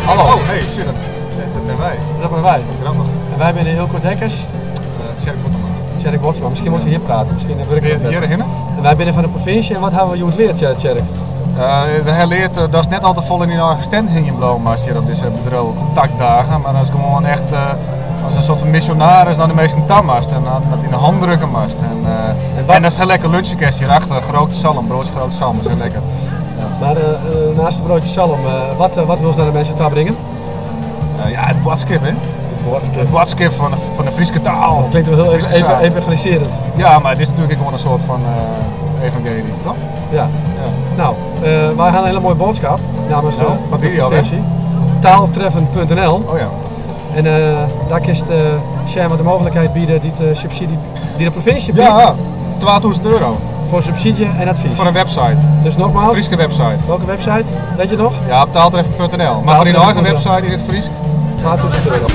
Hallo. Oh, hey, shit, dat, dat binne wy. Dat binne wy. Grappich. En wy binne Eelco Dekkers. Tsjerk Bottema. Tsjerk Bottema. Miskien moatte we hjir prate. Miskien wurket dat better. Hjir hinne? En wy binne fan de provinsje en wat hawwe we hjoed leard, Tsjerk? We ha leard datst net al te folle yn dyn eigen stand hingjen bliuwe moatst hjir op dizze bedriuwekontaktdagen, mar datst gewoan echt as in soart fan missionaris nei de minsken ta moatst en dat yn de hannen drukke moatst. En, en datst hiel lekker lunche kinst hierachter, gerookte zalm, broodje gerookte zalm is hiel lekker. Ja. Mar naast de broodje zalm, wat, wat wolst nei de minsken ta bringe? Ja, it boadskip, hè. It boadskip. It boadskip fan de, fan de Fryske taal. Dat klinkt wel heel even, evangeliserend. Ja, mar it is natuerlik ek gewoan in soart fan evangeelje, toch? Ja. Ja. No, wy ha in hiele moaie boadskap namens Nou, wat de wie die alwer? provinsje. Taaltreffen.nl Oh ja. En dêr kinst sjen wat de mooglikheid biede dy't de subsydzje dy't de provinsje biedt. Ja, 2000 euro. Foar subsydzje en advys. Foar in website. Dus nogmaals. Fryske website. Welke website? Weet je nog? Ja, op taaltreffen.nl. Mar foar dyn eigen website yn it Frysk. 2000 euro.